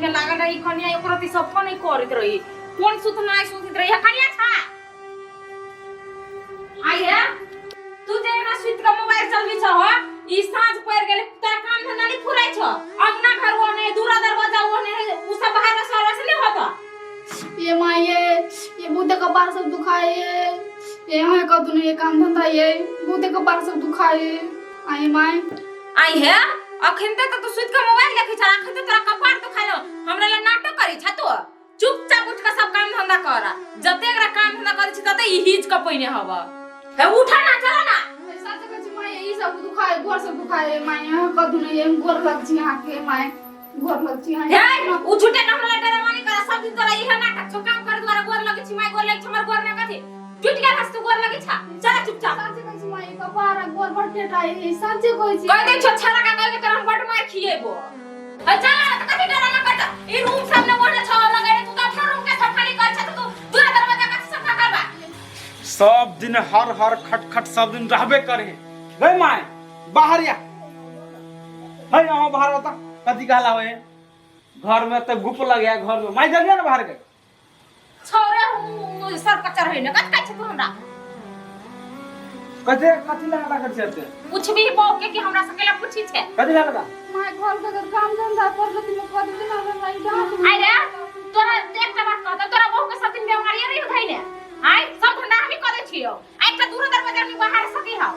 में लागल रही कनिया ओकरा ती सफा नहीं करत रही कोन सुतनाइ सुतित रही कनिया छा आई है तू जे ना सुत के मोबाइल चलबी छ हो ई साँझ पड़ गेले तोरा काम धंधा नहीं फुराइ छ अंगना घर वो नहीं दूरा दरवाजा वो नहीं उ सब बाहर सर से नहीं होता। ये माँ ये बहुते कपार सब दुखाए ये ये यहाँ कह दुनु ये काम धंधा ये बहुते कपार सब दुखाए आई माय। आई है अखन तक तू सुत के मोबाइल देखै छ अखन तक तोरा कपार दुखाइ न हमरा ला नाटक करै छ तू चुपचाप उठ के सब काम धंधा कर जते एकरा काम धंधा करै छी तते ई his के पहिने हब हे उठा ना चला ना। सच कहै छी माय ई सब दुखाए गोर सब दुखाए माय यहाँ कह दुनु ये गोर लग छी यहाँ के माय गोर लग छी यहाँ। हे उ झूठे के हमरा डरावा नहीं कर सब दिन तोरा इहे नाटक छौ काम करे द्वारा गोर लगे छी माय गोर लगे छी हमर गोर ना कथी टूट गेल हस तू गोर लगे छा चला चुपचाप। सच कहै छी माय कपार आ गोर बड़ टेटा है सच कहै छी। कह दे छो छरा का कह के तोरा हम बड़ मार खिएबो। ए चल ना त कथी डरामा करत ई रूम सब ने ओने छो लगे तू त अपना रूम के सफाई कर छ तू दूरा दरवाजा का सफा करबा। सब दिन हर हर खट खट सब दिन रहबे करे रे my बाहर या है यहाँ बाहर होता कथी कहला होए घर में तो गुप लग गया घर में माय जल्दी ना बाहर के छोरे हूं सर पर चढ़ै ने कथी कहै छ तू हमरा कथी कथी लगा कर चलते पूछबी बहू के कि हमरा सकेला पूछी छे कथी लगा my घर के अगर काम धंधा कर लेती मैं कह देती ना हमरा ई डांट। आइ रे तोरा एकटा बात कहत तोरा बहू के सब दिन बीमारी रही धई ने आइ सब धंधा हम कर दै छियो आइ एकटा दूर दरवाजा में बाहर सकी हौ।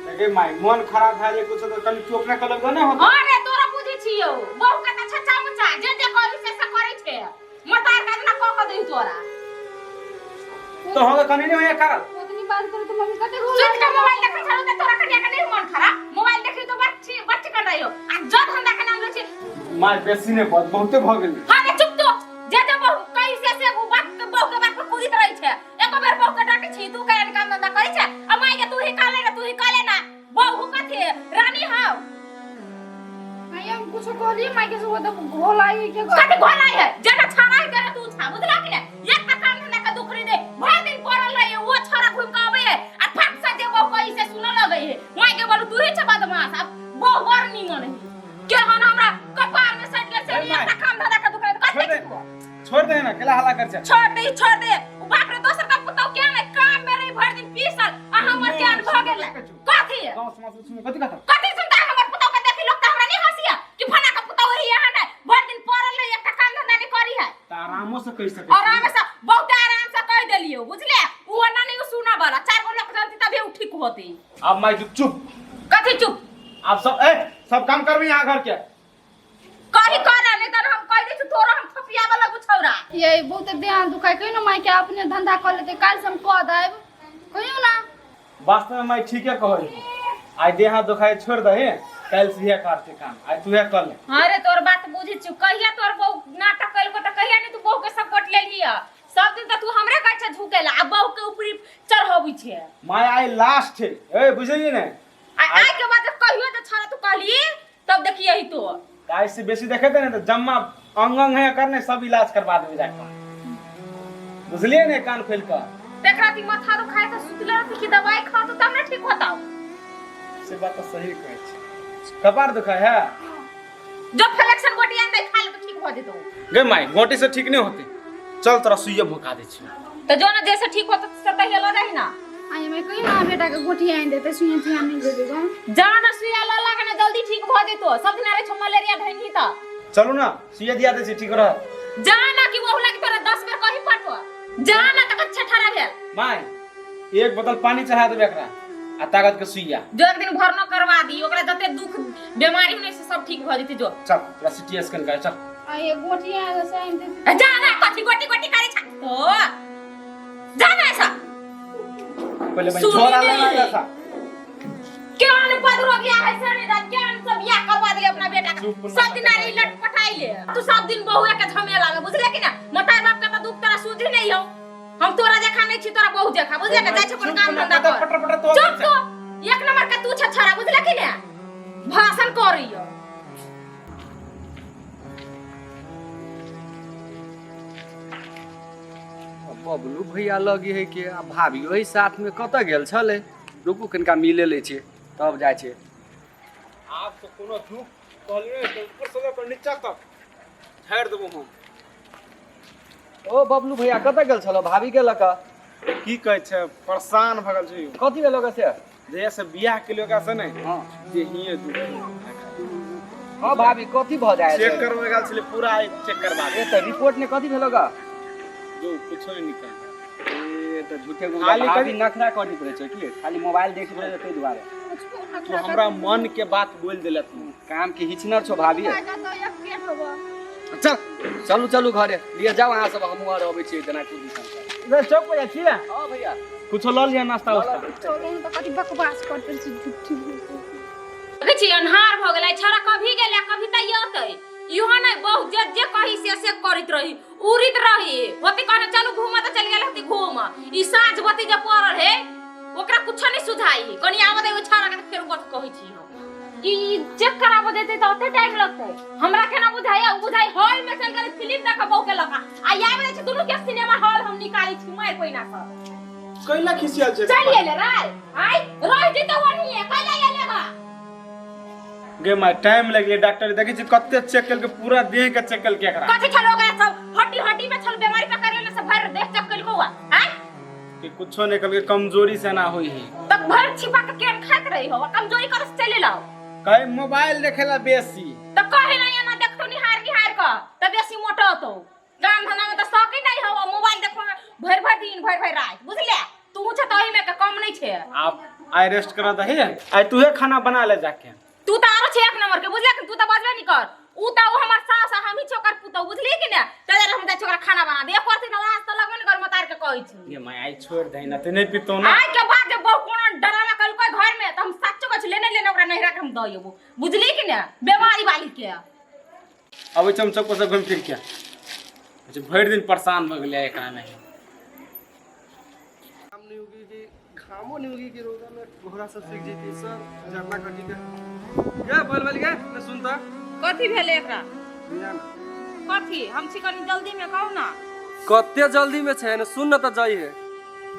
देखे माय मन खराब भए जाए कुछ तो कनी तू अपना कलग ने होता। अरे तोरा बुझी छियो बहू के त छच्चा मुच्चा जे जे करी से से करै छे मतार का ना क क देई तोरा तो हम कनी नहीं होया करल ओतनी बात करे तो मम्मी कते घोल सुत के मोबाइल देखै छलौ त तोरा कनिया के नहीं मन खराब मोबाइल देखी तो बच्ची बच्ची कर रही हो आ जो धंधा के नाम लै छी माय बेसी ने बहुत बहुते भ गेल। हां रे चुप तो जे जे बहू कहि से से उ बात के बहू के बात पर कूदित रहै छै एको बेर बहू के डांटे छी तू केहन काम धंधा करै छै आ माय के तू ही कहले ना तू ही कहले ना बहू कथी रानी हाउ। आई हम कुछ कहलिए माय के से वो तो घोल आई के कथी घोल आई है जेना छाड़ा है तेना तू छा बुझला कि ने एक त काम धंधा के दुखरी दे भर दिन पड़ल रही वो छाड़ा घुम के आबै है आ फट से जे बहू कहि से सुन लगै है माय के बोलू तू ही छ बदमाश अब बहू बड़ निमन है केहन हमरा कपार में सट गेल से ए माय। एक त काम धंधा के दुखरी दे छोड़ कथी दे तू छोड़ दे ना केला हल्ला कर छ छोड़ दे छोड़ दे उ बाप रे दोसर का पुतौ के ने काम में रही भर दिन पीसल आ हमर केहन भ गेल कथी गांव समाज सुन कथी कहता कथी सुनता हमर पुतौ के देखी लोग त हमरा नहीं हंसिया कि फना का पुतौ रही यहाँ ने भर दिन पड़ल रही एकटा काम धंधा नहीं करी है त आरामो से कहि सकै आराम से बहुत आराम से कह देलियो बुझले उ ना नहीं सुना वाला चार गो लोग जानती तभी उ ठीक होती। अब माय चुप चुप। कथी चुप? आप सब ए सब काम करबी यहाँ घर के कही कर नहीं त हम कह दै छी तोरा हम थपियाबे लगू छौरा। ये बहुत ध्यान दुखाय कहियो ना माय के अपने धंधा कर लेते काल से हम कह देब कहियो ना। वास्तव में माय ठीके कहै आई देह हाथ दुखाय छोड़ दही काल से इहे करते काम आई तू इहे कर ले। हां रे तोर बात बुझी छु कहिया तोर बहू नाटक कइलको त कहिया नहीं तू बहू के सपोर्ट ले लिया सब दिन त तू हमरे कहै छ झुकेला आ बहू के ऊपरी चढ़ाबी छे। My I last है ए बुझलिए ने आ आई के बाद कहियो त छड़ा तू कहली तब देखिए ही तो आई से बेसी देखे थे ने तो जम्मा अंग अंग है करने सब इलाज करवा देबे जाके बुझलिए ने कान खोल के देख राती माथा दुखाए त सुतले रहती कि दवाई खा तो तब ना ठीक होता। से बात तो सही कहै छी कपार दुखाए है जो फ्लेक्शन गोटी आन दे खा ले तो ठीक हो जेतो। गे my गोटी से ठीक नहीं होते चल तोरा सुइया भोका दे छी तो जो ना जैसे ठीक होता से तहिया ल जाही ना। आई मैं कहीं ना बेटा के गोटी आइन देते सुइया तुइया नहीं देबे गा। जा ना सुइया ल लागे ना जल्दी ठीक भ जेतो सब दिन रे छो मलेरिया धइनी त। चलू ना सुइया दिया दे छी ठीक रह। जा ना कि ओहु लागी तोरा 10 बेर कही पड़तो जा ना तक छठरा भेल। My एक बोतल पानी चढ़ा देबे एकरा आ ताकत के सुइया जो एक दिन भरनो करवा दी ओकरा जते दुख बीमारी होने से सब ठीक भ जेती जो। चल तोरा सिटी स्कैन कर चल। आ ये गोटी आइन से आइन देते। जा ना कथी गोटी गोटी करे छा तो जा ना ऐसा पहले भाई सुनी झोरा नहीं। लगा सा केहन पदरो बियाह है सर रात केहन सब बियाह करवा दिले अपना बेटा के। चुप ना सब दिन आरी लट पटाई ले तू सब दिन बहुए के झमेला में बुझले कि ना मतार बाप के त दुख तोरा सूझी नहीं हो हम तोरा देखा नहीं छी तोरा बहु देखा बुझले के जाय छै अपन काम धंधा कर। पटर पटर तो चुप तो एक नंबर के तू छ छड़ा बुझले कि ना भाषण करैयो। बबलू भैया लगी है के आ भाभियो ही साथ में कतऽ गेल छलै रुकू कनिका मिले लै छियै तब जाइ छियै। आप तो कोनो दुख कहलियै तऽ ऊपर से लऽ कऽ नीचा तक फाड़ि देबो हम। ओ बबलू भैया कतऽ गेल छलो भाभी के लऽ कऽ? की कहै छै, परेशान भऽ गेल छी। कथी भेल ओकरा से? जहिया से बियाह केलियै ओकरा से नहि हाँ देहिए दुख। हाँ भाभी, कथी भऽ जाइ चेक छै? करबै गेल छलै, पूरा चेक करबा ए तऽ रिपोर्ट ने कथी भेल ओकरा? जो कुछो नहि निकल। ए तऽ झूठे खाली भाभी नखरा करैत रहै छै की, खाली मोबाइल देखैत रहै छै ताहि दुआरे। तू हमरा मन के बात बोल देलक तू। काम के हिचनर छौ भाभी। चल चलू चलू घरे लिए जाओ अहाँ सब, हमहूँ आर अबै छियै जेनाकपुर दिसन। इधर चौक पर जाइ छियै? हाँ भैया। कुछो लऽ लिअ नाश्ता उस्ता। चलू तऽ कथी बकवास करते छी झूठी। देखै छी अन्हार भऽ गेलै, छौड़ा कभी गेलै कभी तऽ अतै। इहो नहि बहुत जे जे कही से से करैत रही, उड़ित रही होती। कहने चलू घूमऽ तऽ चलि गेल होती घूमऽ। ई साँझ बत्ती जे पड़ल है ओकरा कुछो नहीं सुझाई। कनी आबऽ दे ओइ छौड़ा के तऽ फेर कथी कहै छी हम। ई चेक कराबऽ देतै तऽ ओते टाइम लगतै। हमरा केना बुझाइया, उ बुझाइ हॉल में चल गेलै फिल्म देखऽ बहू के लगा। आ आबि जाइ छै दुनू के सिनेमा हॉल हम निकालै छी मारि पहिना सँ। कैला खिसियल छै? चलि एलै राय आइ रहि जेतै ओनिये। कैला एलै हँ गे my, time लागि गेलै। डॉक्टर देखै छी कते चेक केलकै, पूरा देह के चेक केलकै एकरा। कथी छल ओकरा? सब हड्डी हड्डी में छल बीमारी, पकड़ लेने से भरि देह चेक केलको हुआ आइ कि कुछो नहीं केलकै, कमजोरी से ना होई है। तब भरि छिपा के केन खाइत रही हो, कमजोरी कर से चलि लाओ। कहे मोबाइल देखेला बेसी। तऽ कहे नहीं एना देखतो निहार निहार क तऽ बेसी मोटतो। काम धंधा में तऽ शौक ही नहीं हो, मोबाइल देखो में भरि भरि दिन भरि भरि रात। बुझले तू छ तऽ ओहि में के कम नहीं छे। आप आइ रेस्ट करा दही, आइ तूहे खाना बना ले जाके। तू तऽ आरो छे एक नंबर के, बुझले कि तू तऽ बजबे नहीं कर। ऊ तऽ ऊ हमर सास आ हमही छी ओकर पुतहु, बुझली कि ने? तै दुआरे हम जाइ छी ओकरा खाना बना दे। एक करती तऽ लाज तऽ लगबे ने कर मतार के कहै छी। गे my, आइ छोड़ दही ना ते नहीं पीतो ना। आइ के बाद जे बहु कोनो डरामा कलकै घर में तऽ हम सच्चो कहै छी, लेने लेने ओकरा नैहरा के हम दऽ एबो, बुझली कि ने? बेमारी वाली के। अबै छी हम चौक पर से घुमि फिर के। अच्छा भरि दिन परेशान भऽ गेलियै एकरा में। घाम नहीं उगी कि घामो नहीं उगी कि रौदा में घोड़ा सब सूख जैती, सब झरना कटी के गे बोल बोल गे ने सुनता। कथी भेलै एकरा? ना। कथी? हम छी कनी जल्दी में, कहू ना। कते जल्दी में छै ने? सुन न तऽ जाइ है।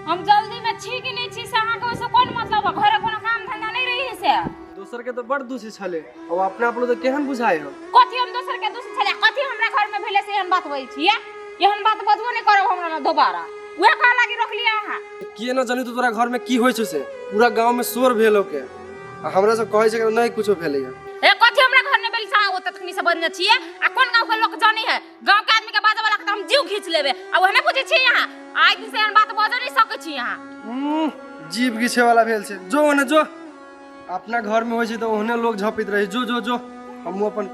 हम जल्दी में छी कि नहीं छी से अहाँके ओहिसँ कोन मतलब है? घरे कोनो काम धंधा नहीं रही है से? दोसर के तऽ बड़ दोषी छले, अब अपना आप लोग तऽ केहन बुझाय हो। कथी हम दोसर के दोषी छलै? कथी हमरा घर में भेलै से एहन बात बजै छियै? एहन बात बजबो नहीं करब हमरा लग दोबारा। उहे कह लागी रोकलियै अहाँ। किए न जानी तो तोरा घर में की होइ छै से पूरा गांव में शोर भेल होके, आ हमरा सब कहै छै कि नहीं कुछो भेलै है। ए कथी हमरा घर में भेल से अहाँ ओते तखनी से बजने छियै? आ कोन गांव के लोक जानै है? गांव के आदमी के बाजऽ वाला के तऽ हम जीव घीच लेबै। आ ओहे नहि बुझै छियै अहाँ? आइ दिन से एहन बात बजऽ नहीं सकै छी अहाँ। जीव घीचे वाला भेल छै। जो ओने जो, अपना घर में होइ छै तऽ ओहने लोग झपैत रहे। जो जो जो, हमहूँ अपन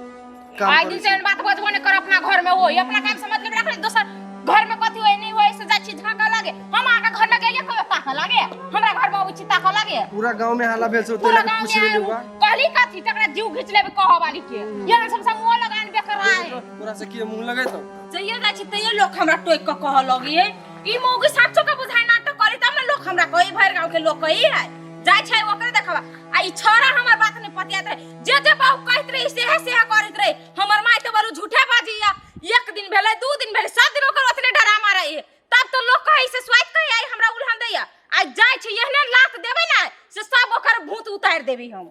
काम आइ करै दिन से छी। एहन बात बजबो नहीं कर। अपना घर में होई अपना काम से मतलब रखले, दोसर घर में कथी होई नहीं होई से जाइ छी झाँकऽ लागे। हम अहाँके घर में गेलियै कहियो ताकऽ लागे? हमरा घर में अबै छी ताकऽ लागे? पूरा गांव में हल्ला भेल छै, पूरा ओते गाँव पूछ में लेली हुआ। कहली कथी तकरा जीव घीच लेबै कहऽ वाली के। एहन सब संग मुँह लगान बेकरार है। तोरा से के मुंह लगै तो? जइयो जाइ छी तैयो लोक हमरा टोकि कऽ कहऽ लगियै। ई मौगी साचो के बुझाइ नाटक करी तब ने लोक हमरा कही, भरि गाँव के लोक कही है जाइ छै ओकरे देखबा। आ ई छौड़ा हमर बात नहि पतियात रहे, जे जे बाबू कहैत रही सेहे सेहे करैत रहे। हमर माय तऽ बड़ू झूठे बाजैया। एक दिन भेलै, दू दिन भेलै, सब दिन ओकर ओतने डरामा रहे, तब तऽ लोक कहै से स्वाइत कही आइ हमरा उल्हन दैया। आइ जाइ छै एहने लात देबै ने से सब ओकर भूत उतारि देबै हम।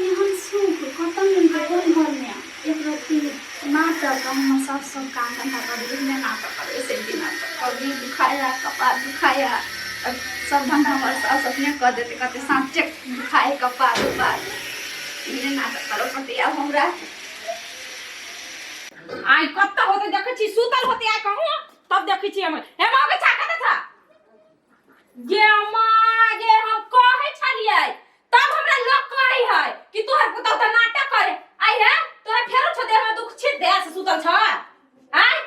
एहन सुख कतऽ मिलतै? कोन घरमे एक रत्ती नाटक? हमर सास सब काम धंधा करी, एहने नाटक करै से भी नाटक करी। दुखाया कपार दुखाया, सब धंधा हमर सास अपने कऽ देतै। कहतै साँचे दुखाए कपार उपार, एहने नाटक करऽ पड़तै आब हमरा। आइ कतऽ होतै? देखै छी सुतल होतै आइ कहूँ तब देखै छी हम। हे माँ छा कतऽ छा? गे माँ गे, हम कहै छलियै तब हमरा लोक कहै है कि तोहर पुतहु तऽ नाटक करे। आइ हे तोरा फेरो छौ देह में दुख छी, देह से सुतल छ? आइ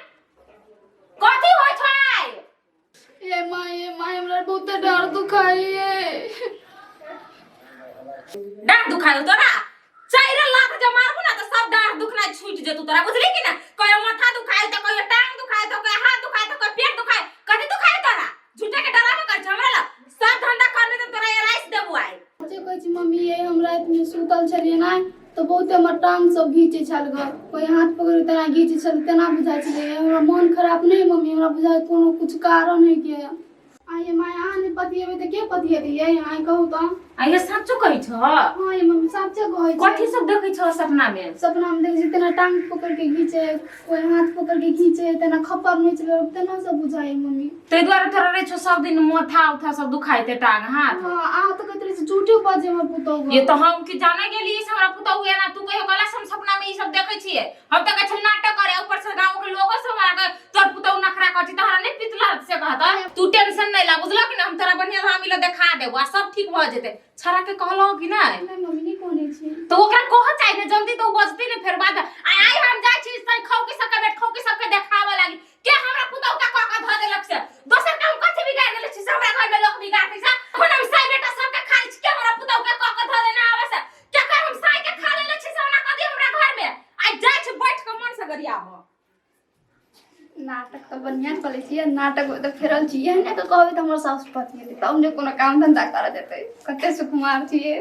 कथी होइ छै आइ? ये माँ, ये माँ, हमरा बहुत डर दुखाइए। डाँट दुखायो तोरा? 4 लाख जे मारबू ना तऽ सब डाँट दुखनाइ छूटि जेतौ तोरा, बुझली कि ना? कहियो माथा दुखाय तऽ कहियो टांग दुखाय तऽ कहियो हाथ दुखाय तऽ कहियो पेट दुखाय। कथी दुखाय तोरा? झूठे के डराबे कर छै हमरा लग। सब धंधा कर ले तऽ तोरा एराइस देबू आइ। जे कहै छी मम्मी, ये हम रातिमे सुतल छलियै ने तऽ बहुते हमर टांग सब घीचै छल ग, कोइ हाथ पकड़ि तेना घीचै छल, तेना बुझाइ छलै। हमरा मोन खराब नहि मम्मी, हमरा बुझाइ कोनो कुछ कारण है के। आइ माय अहाँ नहि पतिएबै तऽ के पतिएतियै अहाँ कहू तऽ। आ ये सच्चो कहै छ? हाँ ये मम्मी, साचे कहै छी। कथी सब देखै छ सपना में? सपना में देखै छी तेना टांग पकड़ के घीचे, कोई हाथ पकड़ के घीचे, तेना खप्पर नोच लेलक, तेना सब बुझाइ मम्मी। ताहि दुआरे तोरा रहै छौ सब दिन माथा उथा सब दुखाइते, टांग हाथ। हाँ, अहाँ तऽ कहैत रहै छी झूठे बाजै हमर पुतहु। ये तो हम की जाने गेली से हमरा पुतहु एना। तू कहियो कहला से हम सपना में ई सब देखै छियै? हम तऽ कहै छली नाटक करे। ऊपर से गांव के लोगो सब हमरा के तोर पुतहु नखरा करै छै, तोहरा नहि पितला से कहता। तू टेंशन नहि ला, बुझलक कि ने? हम तोरा बढ़िया धामी लऽ देखा देबो आ सब ठीक भऽ जेतै। छड़ा के कहलहुँ कि नहि? नहि मम्मी, नहि कहने छी। तो ओकरा कह चाही ने जल्दी, तो उ बजती ने फेर बाद। आ आइ हम जाइ छी से खौकी सबके बैठ खौकी सबके देखाबऽ लागी के हमरा पुतहु के कह के धऽ देलक से। दोसर के हम कथी बिगाड़ देले छी से हमरा घर में लोग बिगाड़ते से? अपन हम साई बेटा सबके खा लै छी, के हमरा पुतहु के कह के धऽ देने आवे से? के कर हम साई के खा लेले छी से ओना कह दी हमरा घर में? आइ जाइ छी बैठ के मन से गरियाबऽ। नाटक तऽ बढ़िआँ करै छियै, नाटक तऽ फेरल छियै ने। तऽ कहबै तऽ हमर सासु पतिएतै तब ने कोनो काम धन्धा करऽ देतै। कते सुकुमार छियै।